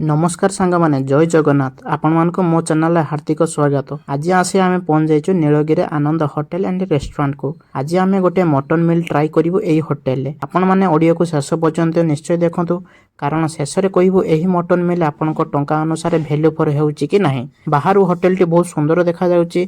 ନମସ୍କାର ସାଙ୍ଗମାନେ, ଜୟ ଜଗନ୍ନାଥ। ଆପଣମାନଙ୍କୁ ମୋ ଚ୍ୟାନେଲରେ ହାର୍ଦ୍ଦିକ ସ୍ୱାଗତ। ଆଜି ଆସି ଆମେ ପହଞ୍ଚି ଯାଇଛୁ ନୀଳଗିରି ଆନନ୍ଦ ହୋଟେଲ ଆଣ୍ଡ ରେଷ୍ଟୁରାଣ୍ଟକୁ। ଆଜି ଆମେ ଗୋଟେ ମଟନ୍ ମିଲ୍ ଟ୍ରାଏ କରିବୁ ଏଇ ହୋଟେଲରେ। ଆପଣମାନେ ଅଡ଼ିଓକୁ ଶେଷ ପର୍ଯ୍ୟନ୍ତ ନିଶ୍ଚୟ ଦେଖନ୍ତୁ, କାରଣ ଶେଷରେ କହିବୁ ଏହି ମଟନ୍ ମିଲ୍ ଆପଣଙ୍କ ଟଙ୍କା ଅନୁସାରେ ଭ୍ୟାଲ୍ୟୁ ଫର୍ ହେଉଛି କି ନାହିଁ। ବାହାରୁ ହୋଟେଲଟି ବହୁତ ସୁନ୍ଦର ଦେଖାଯାଉଛି।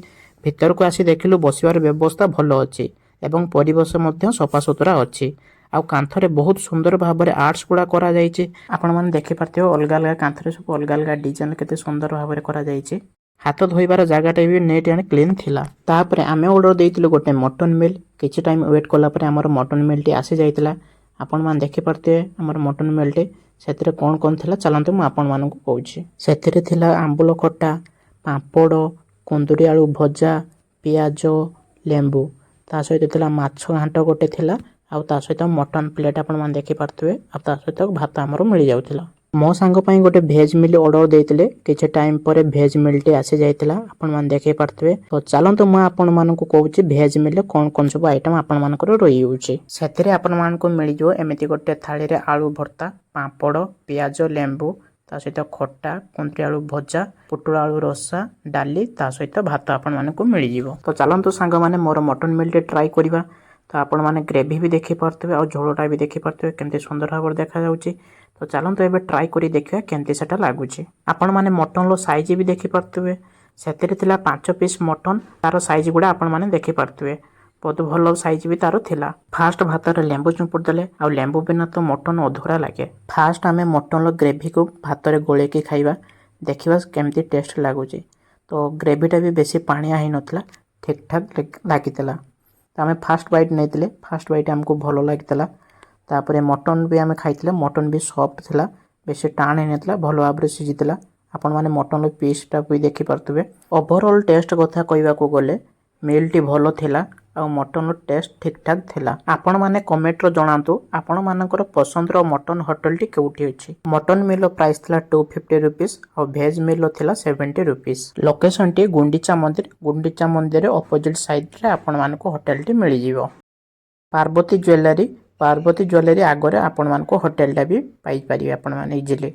ଭିତରକୁ ଆସି ଦେଖିଲୁ, ବସିବାର ବ୍ୟବସ୍ଥା ଭଲ ଅଛି ଏବଂ ପରିବେଶ ମଧ୍ୟ ସଫାସୁତୁରା ଅଛି। ଆଉ କାନ୍ଥରେ ବହୁତ ସୁନ୍ଦର ଭାବରେ ଆର୍ଟସ ଗୁଡ଼ା କରାଯାଇଛି। ଆପଣମାନେ ଦେଖିପାରୁଥିବେ, ଅଲଗା ଅଲଗା କାନ୍ଥରେ ସବୁ ଅଲଗା ଅଲଗା ଡିଜାଇନ କେତେ ସୁନ୍ଦର ଭାବରେ କରାଯାଇଛି। ହାତ ଧୋଇବାର ଜାଗାଟା ବି ନିଟ୍ ଆଣ୍ଡ କ୍ଲିନ୍ ଥିଲା। ତାପରେ ଆମେ ଅର୍ଡ଼ର ଦେଇଥିଲୁ ଗୋଟେ ମଟନ୍ ମିଲ୍। କିଛି ଟାଇମ୍ ୱେଟ୍ କଲା ପରେ ଆମର ମଟନ୍ ମିଲ୍ଟି ଆସିଯାଇଥିଲା। ଆପଣମାନେ ଦେଖିପାରୁଥିବେ ଆମର ମଟନ୍ ମିଲ୍ଟି। ସେଥିରେ କ'ଣ କ'ଣ ଥିଲା, ଚାଲନ୍ତୁ ମୁଁ ଆପଣମାନଙ୍କୁ କହୁଛି। ସେଥିରେ ଥିଲା ଆମ୍ବୁଲ ଖଟା, ପାମ୍ପଡ଼, କୁନ୍ଦୁରି ଆଳୁ ଭଜା, ପିଆଜ, ଲେମ୍ବୁ। ତା ସହିତ ଥିଲା ମାଛ ଘାଣ୍ଟ ଗୋଟେ ଥିଲା ଆଉ ତା ସହିତ ମଟନ୍ ପ୍ଲେଟ୍, ଆପଣମାନେ ଦେଖିପାରୁଥିବେ। ଆଉ ତା ସହିତ ଭାତ ଆମର ମିଳିଯାଉଥିଲା। ମୋ ସାଙ୍ଗ ପାଇଁ ଗୋଟେ ଭେଜ୍ ମିଲ୍ ଅର୍ଡ଼ର ଦେଇଥିଲେ। କିଛି ଟାଇମ୍ ପରେ ଭେଜ୍ ମିଲ୍ଟି ଆସିଯାଇଥିଲା, ଆପଣମାନେ ଦେଖିପାରୁଥିବେ। ତ ଚାଲନ୍ତୁ, ମୁଁ ଆପଣମାନଙ୍କୁ କହୁଛି ଭେଜ୍ ମିଲ୍ରେ କ'ଣ କ'ଣ ସବୁ ଆଇଟମ୍ ଆପଣମାନଙ୍କର ରହିଯାଉଛି। ସେଥିରେ ଆପଣମାନଙ୍କୁ ମିଳିଯିବ ଏମିତି ଗୋଟେ ଥାଳିରେ ଆଳୁ ଭର୍ତ୍ତା, ପାମ୍ପଡ଼, ପିଆଜ, ଲେମ୍ବୁ, ତା ସହିତ ଖଟା, କୁନ୍ଦୁରି ଆଳୁ ଭଜା, ପୋଟଳ ଆଳୁ ରସା, ଡାଲି, ତା ସହିତ ଭାତ ଆପଣମାନଙ୍କୁ ମିଳିଯିବ। ତ ଚାଲନ୍ତୁ ସାଙ୍ଗମାନେ, ମୋର ମଟନ୍ ମିଲ୍ଟି ଟ୍ରାଏ କରିବା। ତ ଆପଣମାନେ ଗ୍ରେଭି ବି ଦେଖିପାରୁଥିବେ ଆଉ ଝୋଳଟା ବି ଦେଖିପାରୁଥିବେ, କେମିତି ସୁନ୍ଦର ଭାବରେ ଦେଖାଯାଉଛି। ତ ଚାଲନ୍ତୁ, ଏବେ ଟ୍ରାଏ କରି ଦେଖିବା କେମିତି ସେଟା ଲାଗୁଛି। ଆପଣମାନେ ମଟନ୍ର ସାଇଜ୍ ବି ଦେଖିପାରୁଥିବେ। ସେଥିରେ ଥିଲା 5 ପିସ୍ ମଟନ୍। ତାର ସାଇଜ୍ ଗୁଡ଼ା ଆପଣମାନେ ଦେଖିପାରୁଥିବେ। ବହୁତ ଭଲ ସାଇଜ୍ ବି ତାର ଥିଲା। ଫାଷ୍ଟ ଭାତରେ ଲେମ୍ବୁ ଚୁପୁଡ଼ି ଦେଲେ ଆଉ ଲେମ୍ବୁ ବିନା ତ ମଟନ୍ ଅଧୁରା ଲାଗେ। ଫାଷ୍ଟ ଆମେ ମଟନ୍ର ଗ୍ରେଭିକୁ ଭାତରେ ଗୋଳେଇକି ଖାଇବା, ଦେଖିବା କେମିତି ଟେଷ୍ଟ ଲାଗୁଛି। ତ ଗ୍ରେଭିଟା ବି ବେଶୀ ପାଣିଆ ହେଇନଥିଲା, ଠିକ୍ ଠାକ୍ ଲାଗିଥିଲା। ତ ଆମେ ଫାଷ୍ଟ ବାଇଟ୍ ନେଇଥିଲେ। ଫାଷ୍ଟ ବାଇଟ୍ ଆମକୁ ଭଲ ଲାଗିଥିଲା। ତାପରେ ମଟନ୍ ବି ଆମେ ଖାଇଥିଲେ। ମଟନ୍ ବି ସଫ୍ଟ ଥିଲା, ବେଶୀ ଟାଣ ହେଇନଥିଲା, ଭଲ ଭାବରେ ସିଝିଥିଲା। ଆପଣମାନେ ମଟନ୍ର ପିସ୍ଟା ବି ଦେଖିପାରୁଥିବେ। ଓଭରଅଲ୍ ଟେଷ୍ଟ କଥା କହିବାକୁ ଗଲେ ମିଲ୍ଟି ଭଲ ଥିଲା ଆଉ ମଟନ୍ର ଟେଷ୍ଟ ଠିକ୍ ଠାକ୍ ଥିଲା। ଆପଣମାନେ କମେଣ୍ଟରେ ଜଣାନ୍ତୁ, ଆପଣମାନଙ୍କର ପସନ୍ଦର ମଟନ୍ ହୋଟେଲଟି କେଉଁଠି ଅଛି। ମଟନ୍ ମିଲ୍ର ପ୍ରାଇସ୍ ଥିଲା 250 ରୁପିସ୍ ଆଉ ଭେଜ୍ ମିଲ୍ର ଥିଲା 70 ରୁପିସ୍। ଲୋକେସନଟି ଗୁଣ୍ଡିଚା ମନ୍ଦିର। ଗୁଣ୍ଡିଚା ମନ୍ଦିର ଅପୋଜିଟ୍ ସାଇଡ଼୍ରେ ଆପଣମାନଙ୍କୁ ହୋଟେଲଟି ମିଳିଯିବ। ପାର୍ବତୀ ଜୁଏଲାରୀ, ପାର୍ବତୀ ଜୁଏଲାରୀ ଆଗରେ ଆପଣମାନଙ୍କୁ ହୋଟେଲଟା ବି ପାଇପାରିବେ ଆପଣମାନେ ଇଜିଲି।